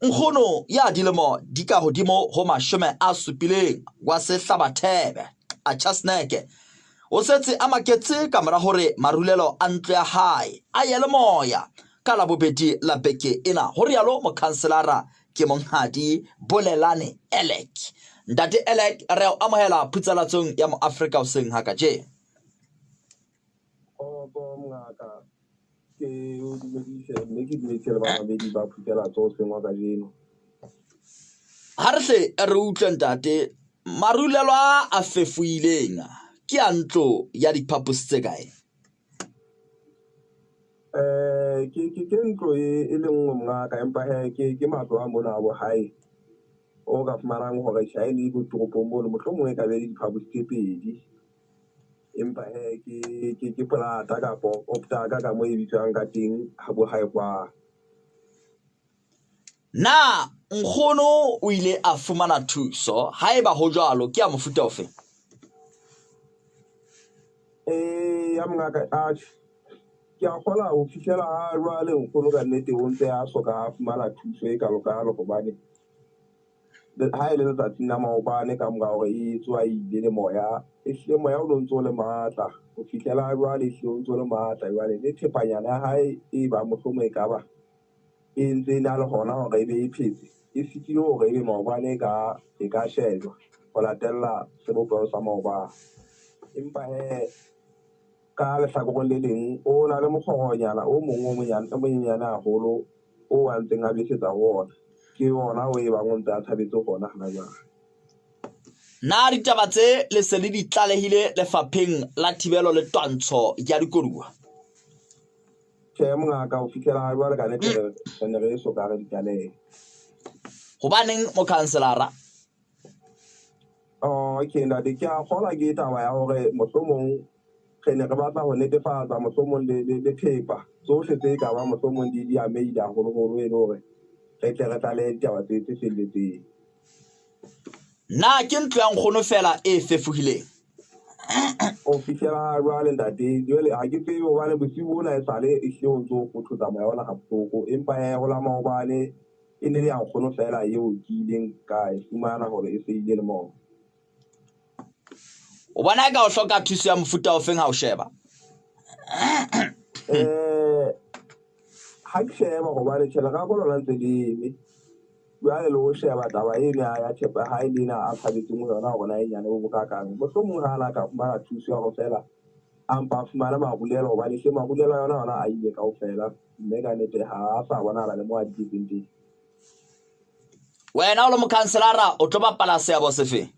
Nkgono ya dilemo di ka hodimo ho 70 wa Sehlabathebe, Achasneke, o setse a maketse ka mora hore marulelo a ntlo ya hae a ye le moya ka Labobedi la beke ena, ho rialo mokhanselara ke monghadi Bolelane Elek. Ntate Elek, re a o amohela phutsalatsong ya Moafrika hoseng ha kajeno. Kgotso mongaka, ke o dumedise mme ke dumedise le bamamedi ba phutelatso hoseng wa kajeno. Ha re hle re utlwe ntate, marulelo a a fefoileng ke a ntlo ya diphaposi tse kae? Ke ntlo e le nngwe mongaka, empa hee ke matlo a mona a bo hae. O ka fumanang hore tjhe ha e le toropong mono mohlomong e ka be le diphaposi tse pedi. Empa hee ke polata kapo optaka ka moo e bitswang ka teng ha bo hae kwa. Na nkgono o ile a fumana thuso? Haeba ho jwalo, ke ya mofuta ofe? Eya mongaka, atjhe ke a kgola ho fihlela ha jwale nkgono ka nnete o ntse a soka a fumana thuso e kalokalo hobane ha e le letsatsing la maobane ka mora hore e tswa ile le moya, ehlile moya o no ntso o le matla ho fihlela jwale ehlile o ntso o le matla. Jwale le thepanyana ya hae e bang mohlomong e ka ba e ntse e na le hona hore e be e phetse, e sitile hore ebe maobane e ka shejwa ho latella sebopeho sa maobane. Empa hee ka lehlakoreng le leng o na le mokgoronyana o mong o monyane o monyenyane haholo o a ntseng a besetsa ho ona. Ke ona o e bang o ntse a tshabetse hona hana jwale. Na ditaba tse le se le di tlalehile Lefapheng la Thibelo le Twantsho ya Dikoduwa? Tjhe, mongaka, ho fihlela jwale ka nnete re ne re so ka re di tlaleha. Hobaneng mokhanselara? Okay ntate, ke a kgolwa ke taba ya hore mohlomong re ne re batla ho netefatsa mohlomong le thepa tsohle tse ka bang mohlomong di amehile haholoholo e le hore re tle re tlalehe ditaba tse felletseng. Na ke ntlo ya nkgono feela e fefohileng? Ho fihlela jwale ntate, jwale ha ke tsebe hobane bosiu bona esale ehlile o ntso kgothotsa moya ona ha bohloko. Empa hee ho la maobane e ne le ya nkgono feela eo ke ileng ka e fumana hore e se ile le moya. O bona eka o hloka thuso ya mofuta ofeng ha o sheba? Ha ke sheba hobane tjhe lerako lona ntse le eme. Jwale le ho sheba taba ena ya thepa ya hae le ena a tshabetseng ho yona hore na e nyane bo bokakang. Mohlomong ha a na ka fumana thuso ya hore feela a mpa a fumane marulelo hobane hle marulelo a yona ona a ile kaofela. Mme ka nnete ha a sa bonahala le moo a diketseng teng. Wena o le mokhanselara o tlo bapala seabo sefeng?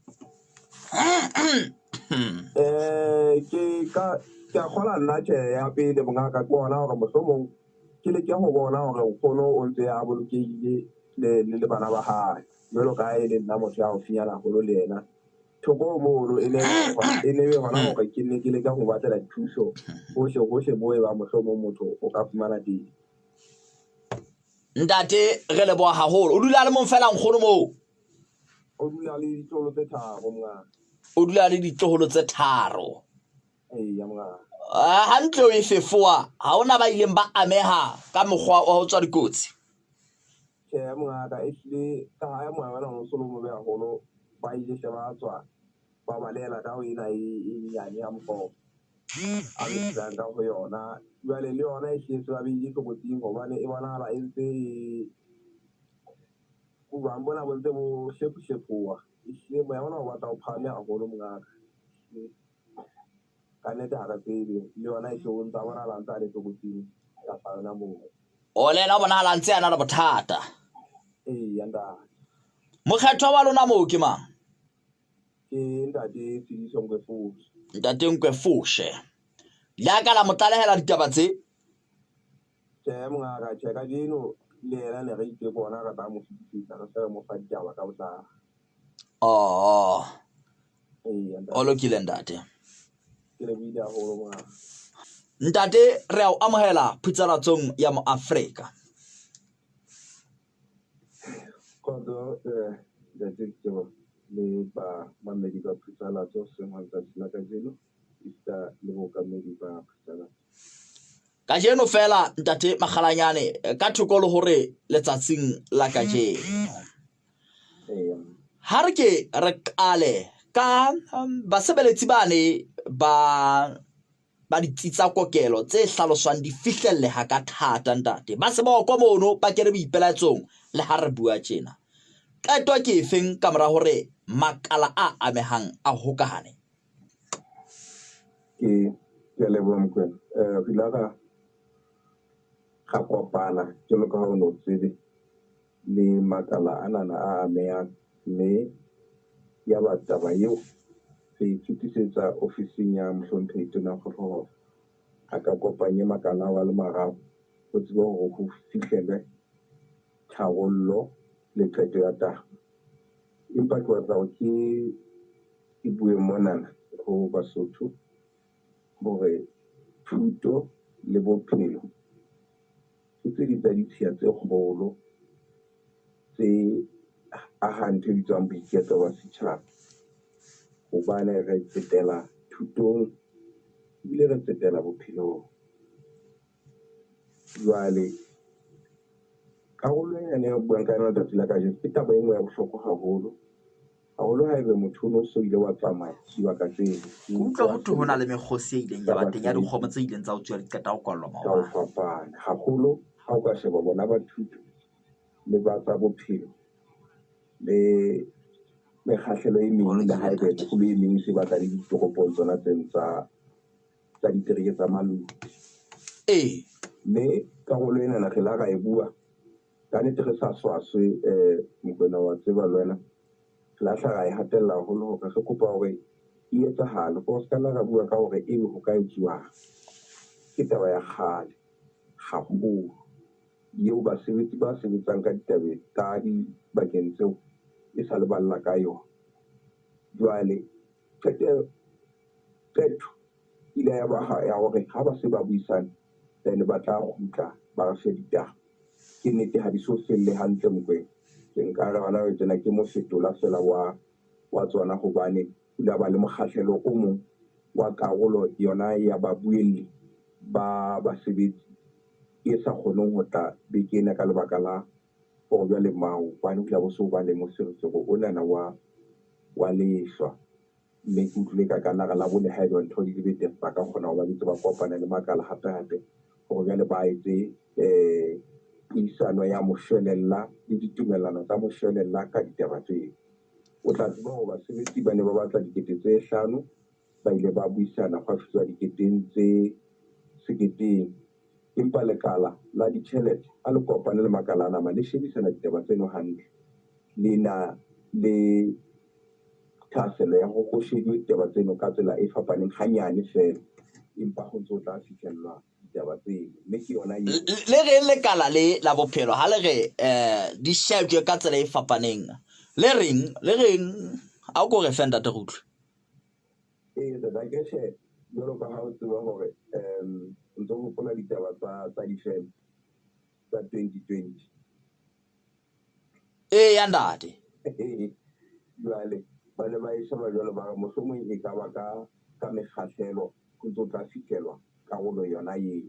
Ke ka ke a kgola nna tjhe ya pele mongaka ke ona hore mohlomong ke leke ho bona hore nkgono o ntse a bolokehile le bana ba hae. Jwalo ka ha e le nna motho ya haufinyana haholo le yena. Thoko mono e ne e ne hona hore ke nne ke leka ho batlela dithuso hohle hohle moo e bang mohlomong motho o ka fumana teng. Ntate re leboha haholo. O dula le mong feela nkgono moo? O dula le ditloholo tse tharo mongaka. O dula le ditloholo tse tharo. Eya mongaka. Ha ntlo e fefoa, ha hona ba ileng ba ameha ka mokgwa wa ho tswa dikotsi? Tjhe mongaka, ehlile ka ha moya ona o so le mobe haholo, ba ile hle ba tswa ba balehela ka ho ena e nyane ya mokgobo a besetsang ka ho yona. Jwale le yona e hlile se ba behile tlokotsing hobane e bonahala e ntse e bojwang bona bo ntse bo hlephohlephoha. Ehlile moya ona o batla o phahame haholo mongaka. Ka nnete ha re tsebe le yona e hle o ntsa bonahala a ntse a le tlokotsing tlasa yona moo. O le yena o bonahala a ntse a na le bothata. Eya ntate. Mokgethwa wa lona moo ke mang? Ke ntate Tshidiso Nkwefoshe. Ntate Nkwefoshe. Le a ka la mo tlalehela ditaba tse? Tjhe mongaka, tjhe kajeno le yena ne re itse ke ona re tla mo fetisetsa re se re mo fa ditaba ka botlalo. Oh. Eya ntate. O lokile ntate. Ke lebohile haholo mongaka. Ntate re a o amohela phutsalatsong ya Moafrika. Kgotso ntate Ditebo le bamamedi ba Phutsalatso hoseng hwa letsatsi la kajeno esita le bookamedi ba Phutsalatso. Kajeno feela Ntate Makgalanyane ka thoko le hore letsatsing la kajeno. Ha re ke re qale ka basebeletsi bane ba ba ditsi tsa kokelo tse hlaloswang di fihlelleha ka thata ntate. Ba seboko mono ba kene boipelaetsong le ha re bua tjena. Qeto ke efeng ka mora hore makala a amehang a hokahane? Ke ke a leboha Mokwena. Re ile ra kopana jwalo ka ha o no tsebe le makala anana a amehang mme ya ba taba eo re e fetisetsa ofising ya mohlomphehi Tonakgolo hore a ka kopanye makala ao a le mararo ho tsebe hore ho fihlelwe tharollo le qeto ya taba. Empa ke batla hore ke bue monana ho Basotho hore thuto le bophelo ke tse ding tsa ditshiya tse kgolo tse ahang ntho e bitswang boiketlo ba setjhaba. Hobane re tsetela thutong ebile re tsetela bophelong. Jwale karolo ena e buang ka yona letsatsi la kajeno ke taba e nngwe ya bohlokwa haholo. Haholo haebe motho o no so ile wa tsamaya dibaka tseo. Ke utlwa ho thwe ho na le mekgosi e ileng ya ba teng ya dikgomo tse ileng tsa utsuwa di qeta ho kwallwa Ka ho maobane. fapana haholo ha o ka sheba bona ba thuto le ba tsa bophelo le mekgahlelo e Ho meng le lokile haebe ntate. boholo e meng e se batla le ditoropong tsona tseno tsa ditereke tsa Maluti. Ee. Mme karolo enana re la ra e bua ka nnete re sa swaswe Mokwena wa tseba le wena. Re lahla ra e hatella haholo hore re kopa hore e etsahale. Gore se ka nna ra bua ka hore ebe ho ka etsuwang. Ke taba ya kgale haholo eo basebetsi ba sebetsang ka ditabeng ka dibakeng tseo e sa le balla ka yona. Jwale qeto ile ya ba ya hore ha ba se ba buisane then ba tla kgutla ba re fe ditaba. Ke nnete ha di so felle hantle Mokwena. Ke nka re hona tjena ke mofetola feela wa tsona hobane o ile ba le mokgahlelo o mong wa karolo yona ya babuelli ba basebetsi e sa kgoneng ho tla beke ena ka lebaka la hore jwale maobane ho tla bo so ba le moferefere onana wa lehlwa. Mme ke utlwile ka ka la Labone haeba ntho di le betere ba ka kgona hore ba ntse ba kopane le makala hape hape hore jwale ba etse puisano ya moshwelella le ditumellano tsa moshwelella ka ditaba tseo. O tla tseba hore basebetsi ba ne ba batla 5 000, ba ile ba buisana gwa fihluwa diketeng tse 1 000. Empa lekala la ditjhelete ha le kopane le makala a nama le shebisana ditaba tseno hantle. Le na le thahasello ya hore ho shebuwe ditaba tseno ka tsela e fapaneng hanyane feela, empa ho ntso tla fihlellwa ditaba tseno. Mme ke yona eo. Le reng lekala le la bophelo ha le re di shejwe ka tsela e fapaneng? Le reng a o ko re fe ntate re utlwe. Ee, ntate akere jwalo ka ha o tseba hore ntso hopola ditaba tsa difeme tsa 2020. Ee ya ntate. Jwale ba ne ba e sheba jwalo ba re mohlomong e ka ba ka mekgahlelo ho ntso tla fihlelwa karolo yona eo.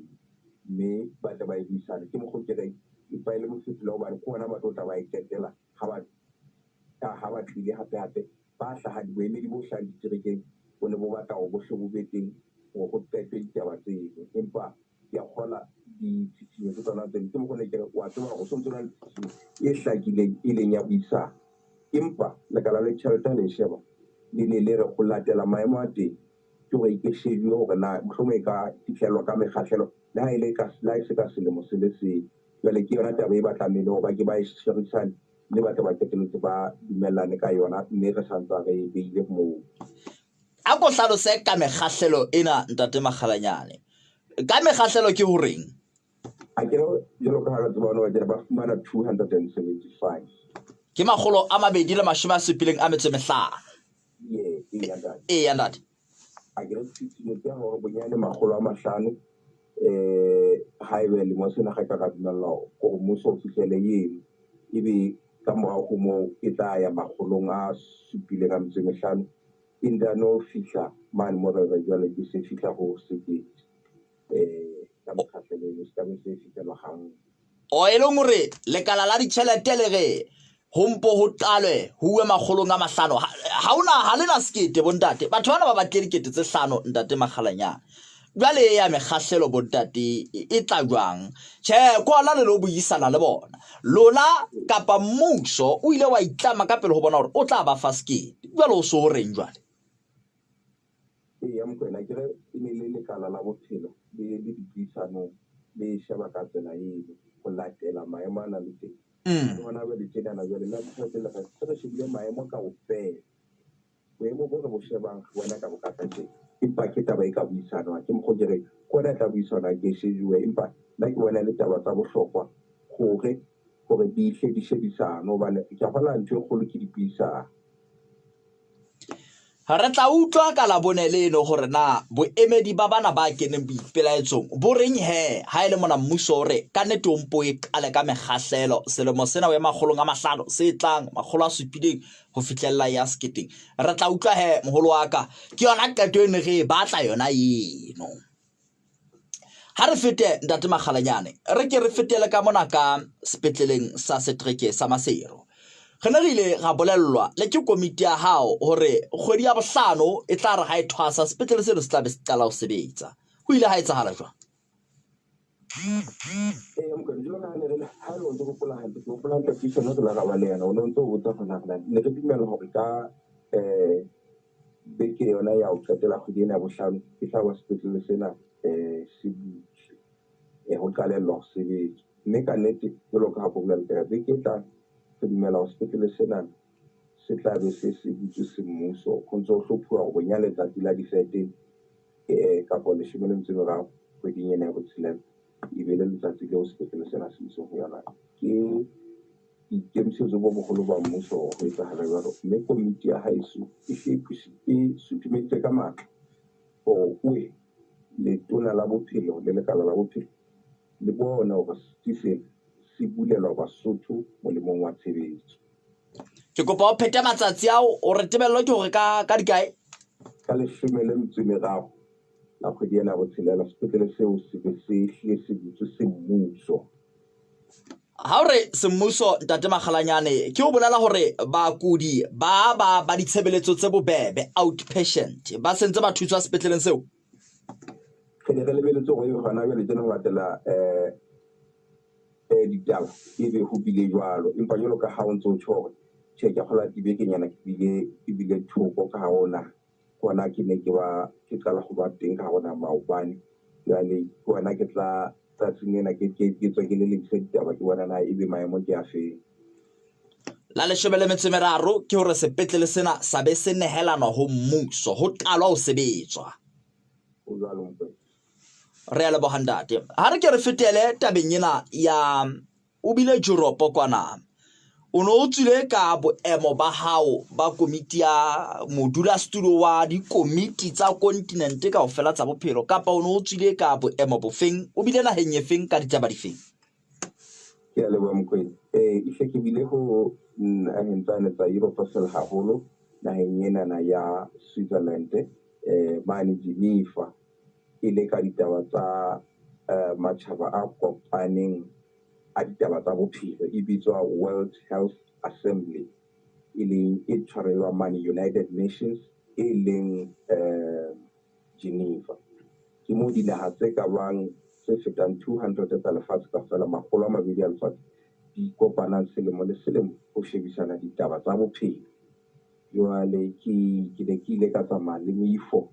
Mme ba tle ba e buisane. Ke mokgwa o ke reng empa e le mofetola hobane ke ona ba tlo tla ba e qetela ha ba tlile hape hape ba hlaha boemedi bo hlahang diterekeng bo ne bo batla hore bohle bo be teng hore ho qetwe ditaba tseno. Empa ke a kgola ditshitshinyo tse tsona tseno. Ke mokgwa o ne ke re wa tseba hore o sontso o na le tshitshinyo e hlakileng e leng ya puisano. Empa lekala la ditjhelete ha le e sheba le ne le re ho latela maemo a teng ke hore e ke shejuwe hore na mohlomong e ka fihlellwa ka mekgahlelo le ha e le ka le ha e se ka selemo se le seng. Jwale ke yona taba e batlang e le hore ba ke ba e sherisane mme ba tle ba qetelletse ba dumellane ka yona mme re santsa re e beile moo. A ko hlalose ka mekgahlelo ena ntate Makgalanyane. Ka mekgahlelo ke horeng? Akere jwalo ka ha re tseba hona ba fumana 275. Ke 275. Ee, ya ntate. Ee, ya ntate. Akere tshitshinyo ke hore bonyane 500 haebe lemo sena ga ka ra dumella hore mmuso o fihlele eno ebe ka morao ho moo e tla ya 775 e ntano fihla mane mo re re jwale ke se fihla ho 1 000 ka mokgahlelo. be se fihlelwa ganngwe. O e leng hore lekala la ditjhelete le re ho mpo ho qalwe ho uwe makgolong a mahlano. Ha ona ha le na sekete bontate. Batho bana ba batle dikete tse hlano ntate Makgalanyane. Jwale ya mekgahlelo bontate e tla jwang? Tjhe, ke hona le lo buisana le bona. Lona kapa mmuso o ile wa itlama ka pele ho bona hore o tla ba fa sekete. Jwale o so o reng jwale? Eya Mokoena, akere e ne le lekala la bophelo le le dipuisanong le sheba ka tsela eno ho latela maemo a nang le teng. Le hona jwale tjenana jwale la tjhelete le re se re shebile maemo kaofela. Boemo bo re bo shebang re bona ka bo ka tjena. Empa ke taba e ka buisanwang. Ke mokgwa ke re ke ona e tla buisanwa ke shejuwe empa nna ke bona e le taba tsa bohlokwa hore hore di hle di shebisanwe hobane ke a kgolwa ntho e kgolo ke dipuisano. Re tla utlwa ka Labone leno hore na boemedi ba bana ba keneng boipelaetsong bo reng he ha e le mona mmuso o re ka nnete o mpo e qale ka mekgahlelo selemo sena o ye makgolong a mahlano se tlang makgolo a supileng ho fihlella ya seketeng. Re tla utlwa he moholo wa ka ke yona qeto e ne re e batla yona eno. Ha re fete ntate Makgalanyane, re ke re fetele ka mona ka sepetleleng sa setereke sa Maseru. Re ne re ile ra bolellwa le ke komiti ya hao hore kgwedi ya bohlano e tla re ha e thwasa sepetlele seno se tla be se qala ho sebetsa. Ho ile ha etsahala jwang? Ee, Mokoena, jwalo ka ha ne re le ha e le o ntso hopola hantle, ke hopola hantle puisano re la ra ba le yena, o ne o ntso o botsa hore na ne re dumela hore ka beke yona ya ho qetela kgwedi ena ya bohlano e tla ba sepetlele sena se butswe, ho qalellwa ho sebetsa. Mme ka nnete jwalo ka ha ke bolela ke re beke e tlang re dumela hore sepetlele sena se tla be se se butswe semmuso, ho ntse ho hlophuwa hore bonyane letsatsi la di-thirteen kapa leshome le metso e meraro kgweding ena ya botshelela e be le letsatsi leo sepetlele sena se butsweng ho yona. Ke boikemisetso bo boholo ba mmuso ho etsahala jwalo, mme komiti ya haeso e hle e sutumeditse ka matla hore oe letona la bophelo le lekala la bophelo le bone hore setsi sena se bulelwa Basotho molemong wa tshebetso. Ke kopa o phete matsatsi ao o re tebello ke hore ka ka dikae? Ka leshome le metso e meraro la kgwedi ena ya botshelela sepetlele seo se be se hlile se butswe semmuso. Ha o re semmuso ntate Makgalanyane ke o bolela hore bakudi ba ba ba ditshebeletso tse bobebe outpatient ba sentse ba thuswa sepetleleng seo? Re ne re lebeletse hore hona jwale tjena ho latela ditaba ebe ho bile jwalo, empa jwalo ka ha o ntso tjho hore tjhe ke a kgolwa dibekenyana ke bile thoko ka hare ho naha. Ke hona ke ne ke ba ke qala ho ba teng ka hare ho naha maobane. Jwale ke hona ke tla tsatsing lena ke tswa ke lelekisa ditaba ke bona na ebe maemo ke afeng. La leshome le metso e meraro ke hore sepetlele sena sa be se nehelanwa ho mmuso, ho qalwa ho sebetswa. Ho jwalo Mokoena. Re a leboha ntate. Ha re ke re fetele tabeng ena ya o bile Europe kwana. O ne o tswile ka boemo ba hao ba komiti ya modulasetulo wa dikomiti tsa kontinente kaofela tsa bophelo kapa o ne o tswile ka boemo bofeng? O bile naheng efeng ka ditaba difeng? Ke a leboha Mokoena. Ehle ke bile ho naheng tsane tsa Europe feela haholo, naheng enana ya Switzerland, mane Geneva. E le ka ditaba tsa matjhaba a kopaneng a ditaba tsa bophelo e bitswa World Health Assembly e leng e tshwarelwang mane United Nations e leng Geneva. Ke moo dinaha tse ka bang tse fetang 200 tsa lefatshe kaofela, makgolo a mabedi a lefatshe di kopanang selemo le selemo ho shebisana ditaba tsa bophelo. Jwale ke ke ne ke ile ka tsamaya le moifo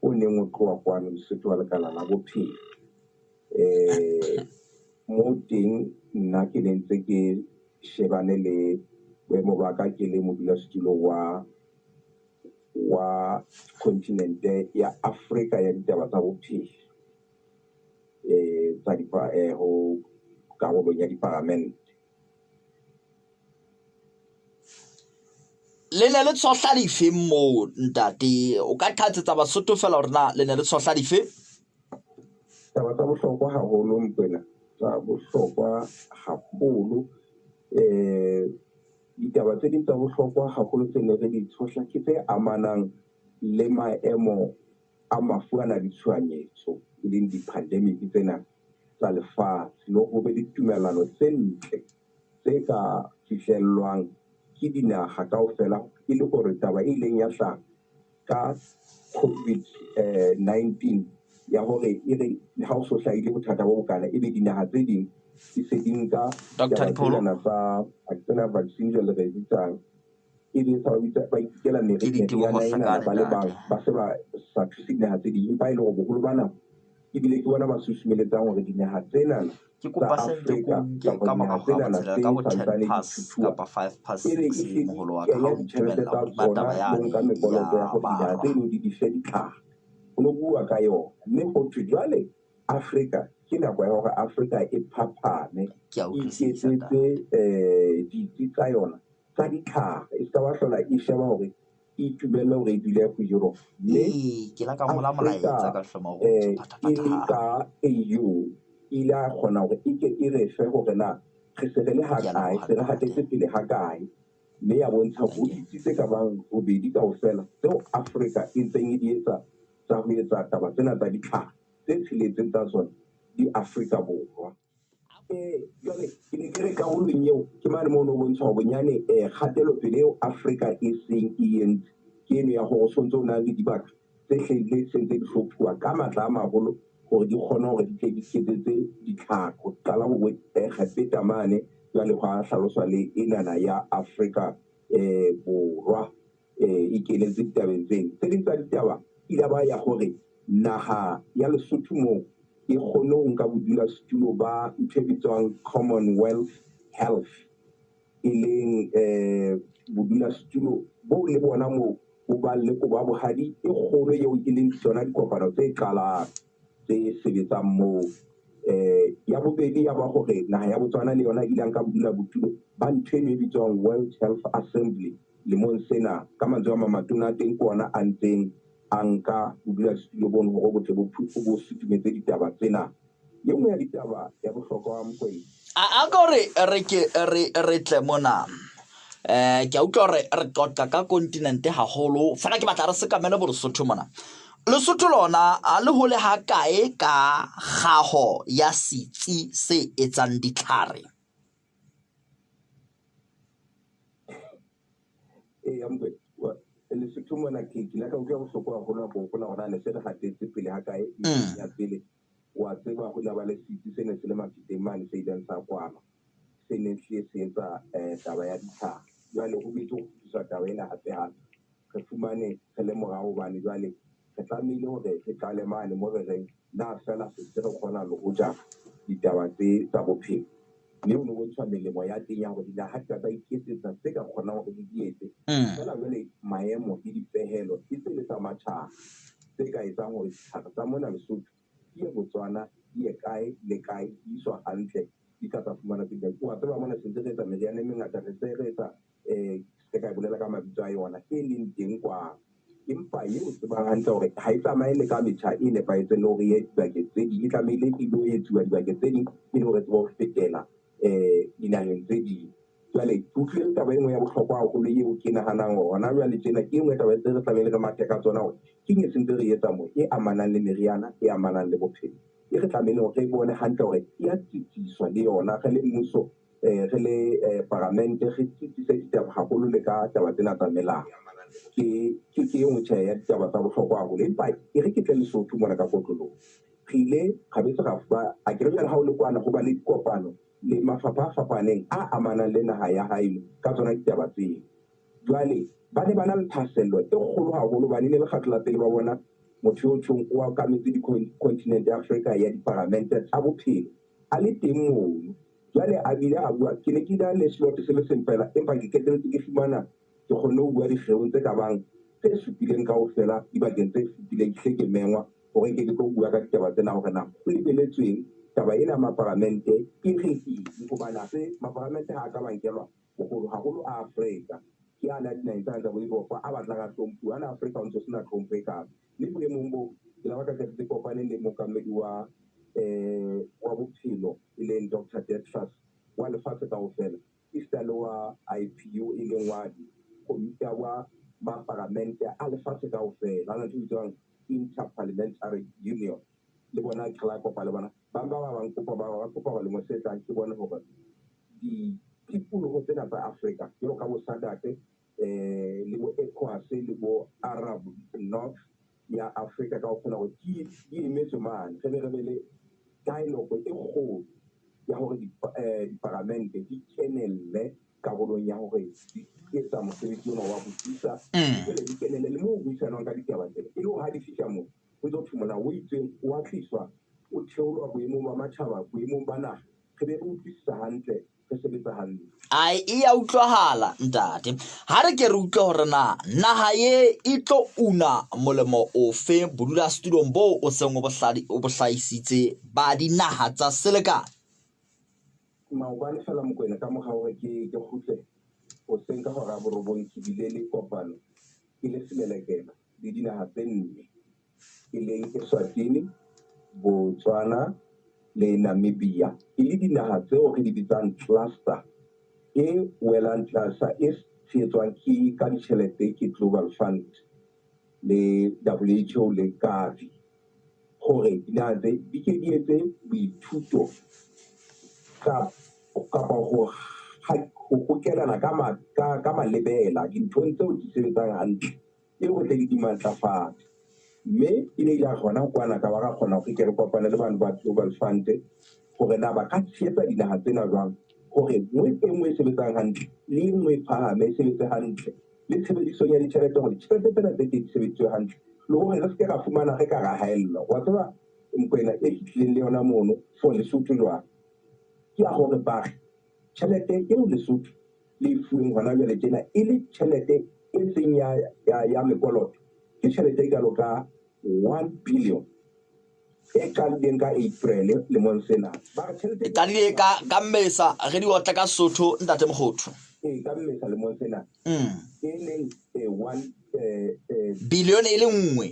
o neng o tloha kwano Lesotho wa lekala la bophelo. Moo teng nna ke ne ntse ke shebane le boemo ba ka ke le modulasetulo wa kontinente ya Afrika ya ditaba tsa bophelo tsa ho karolong ya diparamente. Le ne le tshohla dife moo ntate? O ka qhatsetsa Basotho feela hore na le ne le tshohla dife? Taba tsa bohlokwa haholo Mokoena, tsa bohlokwa haholo. Ditaba tse ding tsa bohlokwa haholo tse ne re di tshohla ke tse amanang le maemo a mafu ana a ditshohanyetso, e leng di-pandemic tsena. tsa lefatshe le hore ho be le ditumellano tse ntle tse ka fihlellwang ke dinaha kaofela e le hore taba e ileng ya hlaha ka COVID-19 ya hore e re ha o so hlahile bothata bo bokana ebe dinaha tse ding di se di nka Dr. taba Dipholo. tsenana tsa tsena vaccine jwale re e bitsang ebe sa ba bitsa ba inkela Ke diteboho meriana enana Hlakane, ba le bang ntate. ba se ba sa thuse dinaha tse ding, empa e le hore boholo ba nako ebile ke bona ba susumeletsang hore dinaha tsenana Ke tsa kopa hle nke Afrika ko nke kapa ka dinaha morago ga tsenana botshelela tse ka bo ten santsane di past thuthuha kapa five past ebe six e hle di moholo wa ka ha kenya o ditjhelete ntumella tsa hodima tsona taba le ho yane nka ya mekoloto ya hore dinaha barwa. tseno di di fe ditlhare. Ho no bua ka yona, mme ho thwe jwale Afrika ke nako ya hore Afrika e phaphame, Ke a e utlwisisa iketsetse ntate. Ditsi tsa yona tsa ditlhare, e ska ba hlola e sheba hore e itumelle hore e dule ho Europe. Mme Ee, ke la ka ngola Afrika molaetsa ka hloma hore o ntso e le phathaphatha. ka AU e ile a kgona hore e ke e re fe hore na re se re le Ke a hakae, leboha se re ntate. hatetse pele hakae, mme ya bontsha hore ho Dankie. ditsi tse ka bang robedi kaofela tseo Afrika e ntseng e di etsa tsa ho etsa taba tsena tsa ditlhare tse tsheletseng tsa tsona di Afrika Borwa. Jwale ke ne ke re karolong eo ke mane moo no bontsha hore bonyane kgatelopele eo Afrika e seng e entse ke eno ya hore o sontso o na le dibaka tse hlahileng se ntse di hlophuwa ka matla a maholo hore di kgone hore di tle di iketsetse ditlhare ho qala ho bo Egepeta mane jwale hwa hlaloswa le enana ya Afrika Borwa e kenetse ditabeng tseno. Tse ding tsa ditaba ile ba ya hore naha ya Lesotho moo e kgone ho nka bodulasetulo ba ntho e bitswang Commonwealth Health, e leng bodulasetulo boo le bona moo ho bang le kobo ya bohadi e kgolo eo e leng tsona dikopano tse qalang tse sebetsang moo. Ya bobedi ya ba hore naha ya Botswana le yona e ile ya nka bodulabotulo ba ntho eno e bitswang World Health Assembly lemong sena. Ka mantswe a mang matona a teng ke ona a ntseng a nka bodulasetulo bono hore bo tle bo sutumetse ditaba tsena. E nngwe ya ditaba ya bohlokwa Mokwena. A ka hore re ke re tle mona. Ke a utlwa hore re qoqa ka kontinente haholo, fela ke batla re sekamele bo Lesotho mona. Lesotho lona a le hole ha kae ka kgaho ya setsi se etsang ditlhare? Eya Mokwena, Lesotho mona ke ile ka utlwa bohloko haholo ha ke hopola hore na ne se re hatetse pele ha kae ya pele. Wa tseba ho la ba le setsi se ne se le Mafeteng mane se ileng sa kwalwa, se ne hlile se etsa taba ya ditlhare. Jwale ho boetse ho kgutliswa taba ena hape hape, re fumane re le morao hobane jwale re tlamehile hore re qale mane mo re reng na fela se ntse re kgona le ho jara ditaba tse tsa bophelo. Mme ho no bontshwa melemo ya teng ya hore dinaha di ka tsa iketsetsa tse ka kgonang hore di di etse. Feela jwale maemo le dipehelo ke tse le tsa matjhaba tse ka etsang hore ditlhare tsa mona Lesotho di ye Botswana, di ye kae le kae, di iswa hantle, di ka tsa fumana tse ding. Wa tseba mona se ntse re etsa meriana e mengata, re se re etsa se ka e bolela ka mabitso a yona e leng teng kwano. Empa eo tsebang hantle hore ha e tsamaye le ka metjha e nepahetseng le hore e ye dibakeng tse ding, e tlamehile e lo etsuwa dibakeng tse ding e le hore tsebe ho fetela dinaheng tse ding. Jwale ke utlwile taba e nngwe ya bohlokwa haholo eo ke nahanang hore hona jwale tjena ke e nngwe taba tse re tlamehile re mathe ka tsona hore ke eng e sentse re etsa moo e amanang le meriana, e amanang le bophelo. E re tlamehile hore re bone hantle hore e ya tsitsiswa le yona re le mmuso, re le paramente, re tsitsise ditaba haholo le ka taba tsena tsa melao. Ke e nngwe tjhe ya ditaba tsa bohlokwa haholo, empa e re ke tle Lesotho mona ka kotloloho. Re ile ra betse ra ba a ke re jwale ha o le kwana ho ba le dikopano le mafapha a fapaneng a amanang le naha ya haeno ka tsona ditaba tseo. Jwale ba ne ba na le thahasello e kgolo haholo hobane e ne le kgetlo la pele ba bona motho eo tjhong o okametse di-continent ya Afrika ya diparamente tsa bophelo a le teng mono. Jwale a bile a bua, ke ne ke na le slot se le seng fela, empa ke qetelletse ke fumana ke kgonne ho bua dikgeong tse ka bang tse supileng kaofela dibakeng tse supileng, ke hle ke mengwa hore ke tlo bua ka ditaba tsena hore na ho lebeletsweng taba ena maparamente e re eng, hobane ha se maparamente ha a ka ba nkelwa boholo haholo a Afrika. Ke ana dinaheng tsena tsa bo Europe a batlang a hlomphuwa, ana Afrika ho ntso sena tlhompho e kalo. Mme boemong bo ke la ba ka qetetse kopane le mookamedi wa bophelo e leng Dr. Tedros wa lefatshe kaofela, esita le wa IPU e leng wa komiti wa maparamente a lefatshe kaofela, ana ntho e bitswang Interparliamentary Union, le bona ke la kopa le bona ba Bang ba ba bang kopa ba kopa hore lemo se tlang ke bone hore ditikoloho tsena tsa Afrika jwalo ka bo SADC le bo ECOWAS le bo Arab North ya Afrika kaofela hore di emetswe mane, re be le dialogue e kgolo ya hore diparamente di kenelle karolong ya hore di etsa mosebetsi ona wa bodisa, di kenelle le moo ho buisanwang ka ditaba tsena, e le hore ha di fihla moo ho ntso thwe molao o itseng o a tliswa, o theolwa boemong ba matjhaba, boemong ba naha, re be re utlwisisa hantle, re sebetsa hantle. Ai, e ya utlwahala ntate. Ha re ke re utlwe hore na naha ye e tlo una molemo ofe bodulasetulong boo o seng o bo hlahisitse ba dinaha tsa selekane. Maobane fela Mokoena, ka mora hore ke kgutle hoseng ka hora ya 9, ke bile le kopano ke le selelekela le dinaha tse nne, e leng Eswatini, Botswana le Namibia, e le dinaha tseo re di bitsang cluster e welang tlasa e tshehetswang ke ka ditjhelete ke Global Fund le WHO le Gavi, hore dinaha tse di ke di etse boithuto kapa ho hokelana ka malebela dinthong tseo di sebetsang hantle, e ho tle di matlafatse. Mme e ne ile hona kwana ka ba ra kgona hore ke re kopane le bana ba Global Fund hore na ba ka tshehetsa dinaha tsena jwang hore nngwe e nngwe e sebetsang hantle le e nngwe e phahame e sebetse hantle, le tshebedisong ya ditjhelete hore ditjhelete tsena tse teng di sebediswe hantle, le hore re se ke ra fumana re ka ra haellwa. Wa tseba Mokoena e fihlileng le yona mono for Lesotho jwang, ke ya hore ba re tjhelete eo Lesotho le e fuweng hona jwale tjena e le tjhelete e seng ya mekoloto, ke tjhelete e kalo ka 1 billion e qadileng ka April lemong sena. Ba re tjhelete e qadile ka Mmesa, re di otla ka Sotho ntate Mokgothu. Ee, ka Mmesa lemong sena. E leng 1 bilione e le nngwe.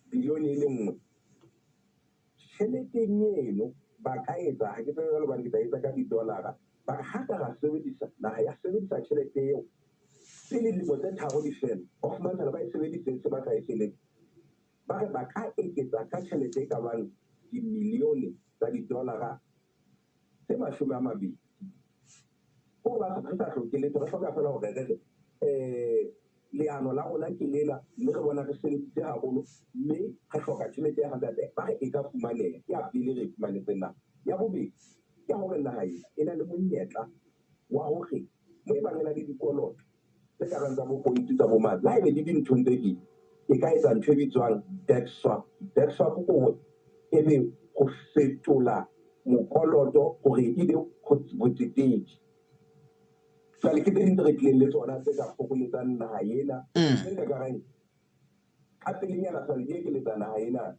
Bilione e le nngwe. Tjheleteng eno ba ka etsa, ha ke tsebe jwalo hobane ke tla etsa ka di-dollar-a, ba re ha ka ra sebedisa, naha ya sebedisa tjhelete eo pele dilemo tse 3 di fela, ba fumantsha ba e sebedise se batla e feletse. Ba re ba ka eketsa ka tjhelete e ka bang dimilione tsa di-dollar-a tse 20. Ko ba re sa hloke letho, re hloka feela hore re re leano la rona ke lela, mme re bona re sebeditse haholo, mme re hloka tjhelete ya hantle. Ba re e ka fumaneha, ke ya pele re e fumanetseng naha. Ya bobedi ke hore naha ena e na le monyetla wa hore mo e bang e na le dikoloto tse ka bang tsa bo konti tsa bo mang, le haebe le dinthong tse ding, e ka etsa ntho e bitswang debt swap. Debt swap ke hore ebe ho fetola mokoloto hore ebe botsetedi. Jwale ke tse ding tse re tlileng le tsona tse ka fokoletsang naha ena. Tse ka reng ka pelenyana fela di ekeletsa naha ena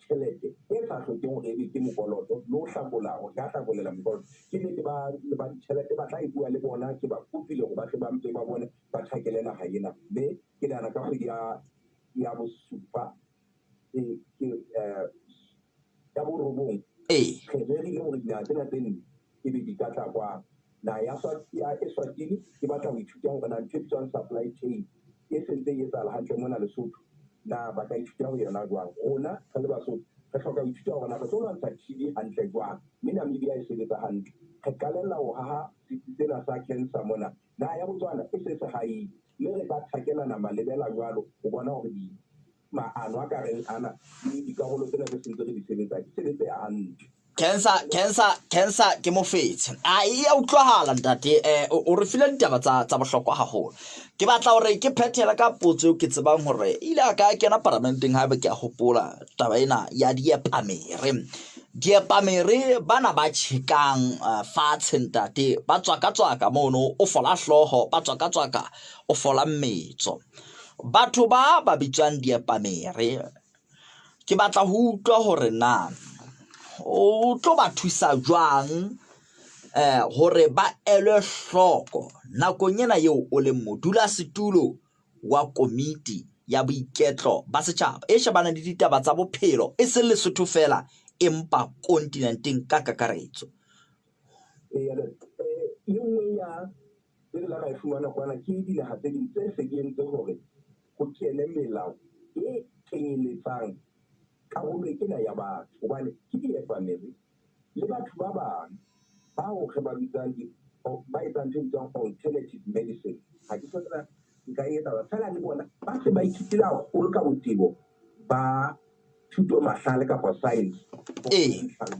tjhelete e sa hlokeng hore ebe ke mokoloto, le ho hlakola, ho ka hlakolela mokoloto. Ke nnete ba ditjhelete ba tla e bua le bona, ke ba kopile hore ba tle ba mpe ba bone ba tjhakele naha ena. Mme ke nahana ka kgwedi ya bosupa, ke ya borobong, re rerile hore dinaha tsena tse nne ebe di ka tla kwano. Naha ya Eswatini ke batla ho ithuta hore na ntho e bitswang supply chain e sentse e etsahala hantle mona Lesotho, na ba ka ithuta ho yona jwang. Rona re le Basotho re hloka ho ithuta hore na re tlo lwantsha TB hantle jwang, mme Namibia e sebetsa hantle. Re qalella ho haha setsi sena sa cancer mona. Naha ya Botswana e se se haile, mme re ka thakelana malebela jwalo ho bona hore maano a ka reng ana le dikarolo tsena tse sentse re di sebetsa di sebetse hantle. Cancer ke mofetshe. A e ya utlwahala ntate, o re file ditaba tsa bohlokwa haholo. Ke batla hore ke phethele ka potso eo ke tsebang hore ile a ka kena paramenteng haeba ke a hopola taba ena ya diepamere. Diepamere bana ba tjhekang fatshe ntate, ba tswaka-tswaka mono, o fola hlooho, ba tswaka-tswaka, o fola mmetso. Batho ba ba bitswang diepamere, ke batla ho utlwa hore na o tlo ba thusa jwang hore ba elwe hloko nakong ena eo o leng modulasetulo wa komiti ya boiketlo ba setjhaba e shebanang le ditaba tsa bophelo, e seng Lesotho fela empa kontinenteng ka kakaretso. E nngwe ya tse re la ra e fumana kwana ke dinaha tse ding tse se di entse hore ho kene melao e kenyeletsang karolo ena ya batho, hobane ke diepamere Le batho ba bang bao re ba bitsang ba etsang ntho e bitswang alternative medicine, ha ke tsebe nka e etsa fela le bona ba se ba ithutile haholo ka botebo ba thuto mahlale kapa science.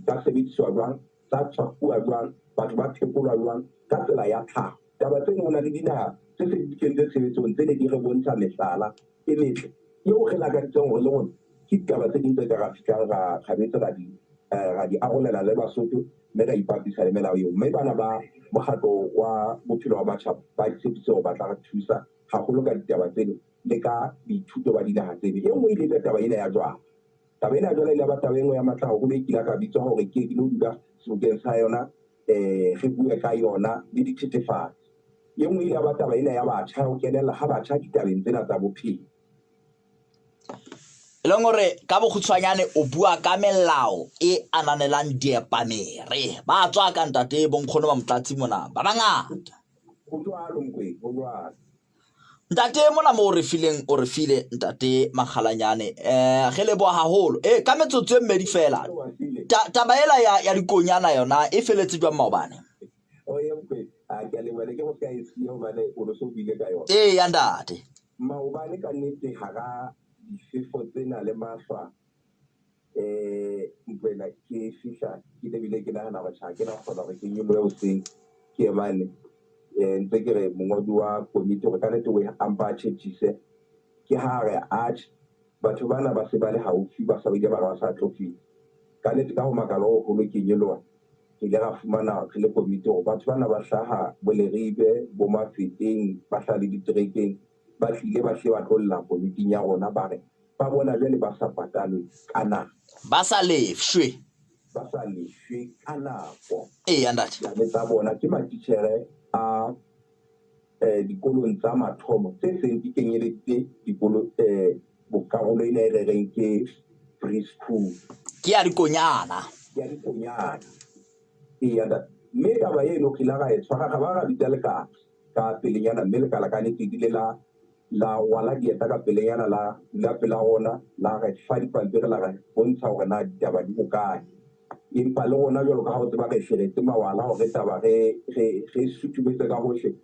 Tsa sebediswa jwang, tsa tshwafuwa jwang, batho ba phekolwa jwang ka tsela ya tlhaho. Taba tseno ho na le dinaha tse se di kentse tshebetsong tse ne di re bontsha mehlala e metle eo re lakaditseng hore le rona ke ditaba tse ding tse ka ra fihlang ra betse ra di ra di arolela le Basotho mme ra ipapisa le melao eo. Mme bana ba mokgatlo wa bophelo wa batjha ba tshepise hore ba tla re thusa haholo ka ditaba tseno le ka boithuto ba dinaha tseno. E nngwe e ile taba ena ya jwala. Taba ena ya jwala e ile ba taba e nngwe ya matla haholo e kile ka bitswa hore ke ke lo dula sebokeng sa yona, re bue ka yona le dithethefatsi. E nngwe ile ba taba ena ya batjha, ho kenella ha batjha ditabeng tsena tsa bophelo. E leng hore ka bokgutshwanyane o bua ka melao e ananelang diepamere. Ba tswa ka ntate bonkgono ba Motlatsi mona ba bangata. Ho jwalo Mokwena, ho jwalo. Ntate mona mo o re fileng, o re file ntate Makgalanyane. Re leboha haholo. Ka metsotso e mmedi fela. Taba ela ya dikonyana yona e feletse jwang maobane? O ye Mokwena, a ke a leboha, ne ke go ska e siya hobane o no so buile ka yona. Ee ya ntate. Maobane ka nnete hara difefo tsena le mahlwa, Mokwena ke fihla ke ebile ke nahana hore tjha ke na kgona hore ke nyolohe hoseng ke ye mane, ntse ke re mongodi wa komiti hore ka nnete o a mpa a tjhetjhise. Ke ha re atjhe batho bana ba se ba le haufi ba sa ile ba re ba sa tlo fihla. Ka nnete ka ho makala ho hoholo ke nyoloha, re ile ra fumana re le komiti hore batho bana ba hlaha bo Leribe, bo Mafeteng, ba hlaha le diterekeng, ba tlile ba hlile ba tlo lla komiting ya rona ba re ba bona jwale ba sa patalwe ka nako. Ba sa lefshwe. Ba sa lefshwe ka nako. Eya ntate. Diane tsa bona ke matitjhere a dikolong tsa mathomo tse seng di kenyeleditse dikolo karolo ena e re reng ke preschool. Ke ya dikonyana. Ke ya dikonyana. Eya ntate. Mme taba eno re ile ra e tshwara ra ba ra bitsa lekala ka pelenyana, mme lekala ka nnete ebile la la rwala dieta ka pelenyana, la dula pela rona, la re fa dipampiri, la re bontsha hore na ditaba di hokae. Empa le rona jwalo ka ha o tseba re feretse mawala hore taba re sutumetse ka hohle,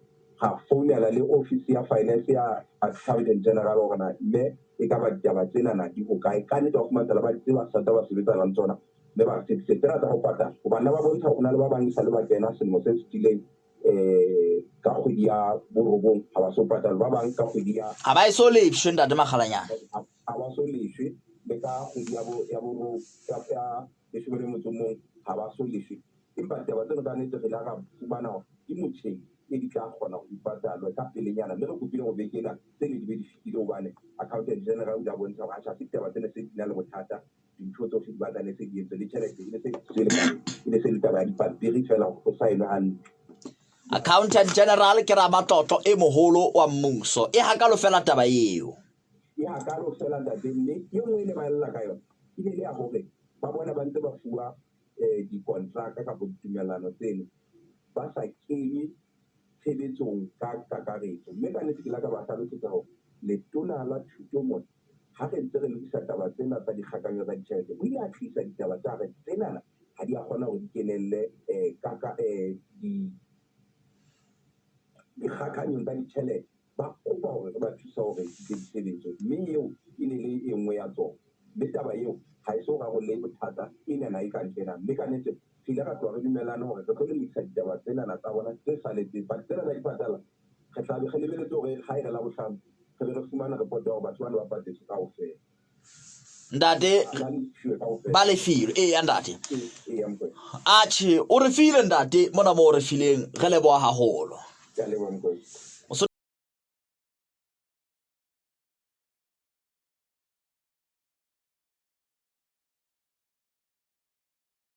ra founela le office ya finance ya accountant general hore na mme e ka ba ditaba tsena na di hokae. Ka nnete wa fumantshela ba di tseba sata ba sebetsanang le tsona, mme ba re tshepisitse tsena tsa ho patala. Hobane ba bontsha hore ho na le ba bang esale ba kena selemo se fetileng, ka kgwedi ya borobong ha ba so patalwe, ba bang ka kgwedi ya Ha ba eso lefshwe ntate Makgalanyane. Ha ba so lefshwe, le ka kgwedi ya bo ya boro ya leshome le motso o mong ha ba so lefshwe. Empa ditaba tseno ka nnete re ile ra fumana hore di motjheng e di tla kgona hore di patalwe ka pelenyana, mme re kopile hore beke ena tsene di be di fetile hobane accountant general o ile a bontsha hore atjhe ha se ditaba tsena se di na le bothata, dintho tsohle di batla ne se di entswe le tjhelete e ne se e le e ne se le taba ya dipampiri fela ho saenwe hantle. Accountant General ke ramatlotlo e moholo wa mmuso. E hakalo fela taba eo. E hakalo fela ntate, mme e nngwe e ne ba lla ka yona e ne le ya hore ba bona ba ntse ba fuwa dikontraka kapa ditumellano tseno ba sa kenye tshebetsong ka kakaretso. Mme ka nnete ke la ka ba hlalosetsa hore letona la thuto mona ha re ntse re lokisa taba tsena tsa dikgakanyo tsa ditjhelete, o ile a tlisa ditaba tsa re tsenana ha di a kgona hore di kenelle ka dikgakanyong tsa ditjhelete. Ba kopa hore re ba thusa hore di tle di sebetswe, mme eo e ne le e nngwe ya tsona. Mme taba eo ha e so rarolle bothata enana e kang ena. Mme ka nnete re ile ra tloha re dumellane hore re tlo lokisa ditaba tsenana tsa bona tse saletseng. But tsena tsa dipatala re tla be re lebeletse hore ha e re Labohlano re be re fumana report ya hore batho bana ba patetswe kaofela. Ntate ba lefilwe. Eya ntate. Eya Mokwena. Atjhe o re file ntate mona mo o re fileng, re leboha haholo. Ke a leboha Mokwena.